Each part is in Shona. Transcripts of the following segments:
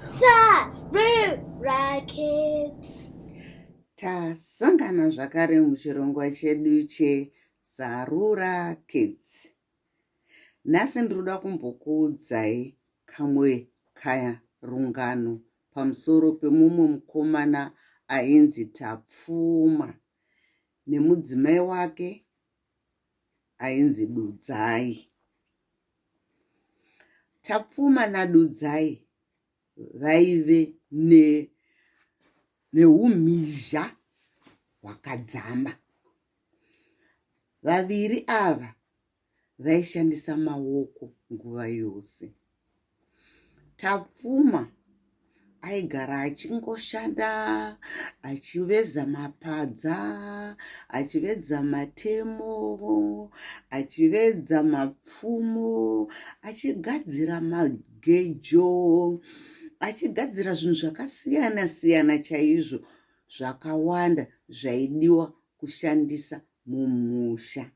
Sarura Kids. Tasangana zvakare muchirongwa chedu cheSarura Kids. Nhasi ndinoda kumbokuudzai kamwe kaya rungano pamusoro pemumwe mukomana ainzi Tapfuma nemudzimai wake ainzi Dudzai. Tapfuma naDudzai vaive ne neumhizha hwakadzama. Vaviri ava vaishandisa maoko nguva yose. Tapfuma aigara achingoshanda achiveza mapadza, achiveza matemo, achivedza mapfumo, achigadzira magejo, achigadzira zvinhu zvakasiyana siyana chaizvo zvakawanda zvaidiwa kushandisa mumusha.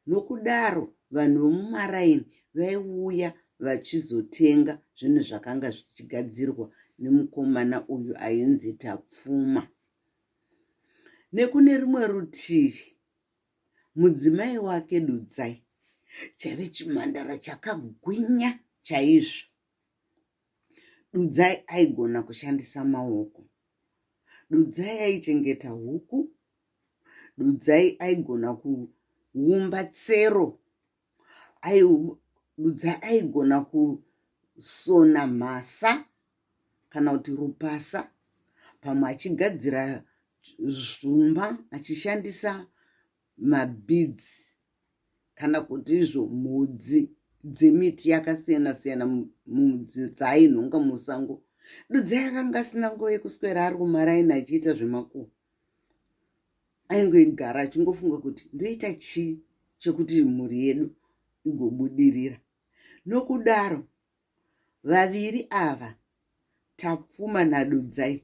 Nokudaro vanhu vomumaraini vaiuya vachizotenga zvinhu zvakanga zvichigadzirwa nemukomana uyu ainzi Tapfuma. Nekune rumwe rutivi, mudzimai wake Dudzai chaive chimhandara chakagwinya chaizvo. Dudzai aigona kushandisa maoko. Dudzai aichengeta huku. Dudzai aigona kuumba tsero. Dudzai aigona kusona mhasa kana kuti rupasa pamwe achigadzira zvuma achishandisa mabeads kana kuti izvo mhodzi dzemiti yakasiyana siyana dzaainhonga musango. Dudzai akanga asina nguva yekuswera ari kumaraini achiita zvemakuhwa. Aingoigara achingofunga kuti ndoita chii chekuti mhuri yedu igobudirira. Nokudaro Vaviri ava, Tapfuma naDudzai,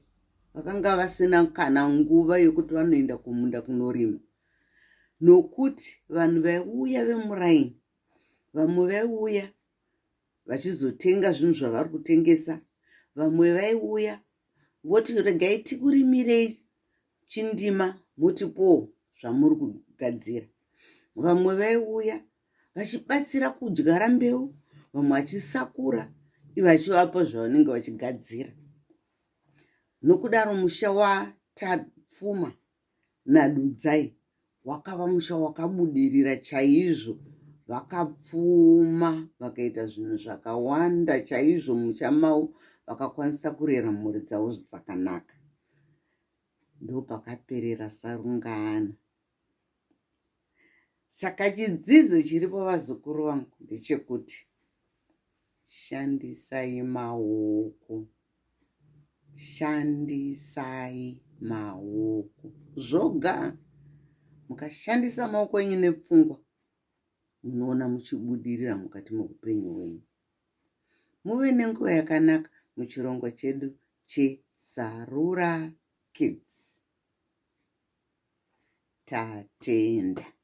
vakanga vasina kana nguva yokuti vanoenda kumunda kunorima nokuti vanhu vaiuya vemuraini vamwe vaiuya vachizotenga zvinhu zvavari kutengesa vamwe vaiuya voti regai tikurimirei chindima motipowo zvamuri kugadzira vamwe vaiuya vachibatsira kudyara mbeu vamwe vachisakura vachivapa zvavanenge vachigadzira nokudaro musha watapfuma nadudzai wakava musha wakabudirira chaizvo vakapfuma vakaita zvinhu zvakawanda chaizvo musha mavo vakakwanisa kurera mhuri dzavo dzakanaka ndopakaperera sarungano Saka chidzidzo chiripo vazukuru vangu ndechekuti shandisai maoko, shandisai maoko zvoga. Mukashandisa maoko enyu nepfungwa munoona muchibudirira mukati meupenyu hwenyu. Muve nenguva yakanaka muchirongwa chedu cheSarura Kids. Tatenda.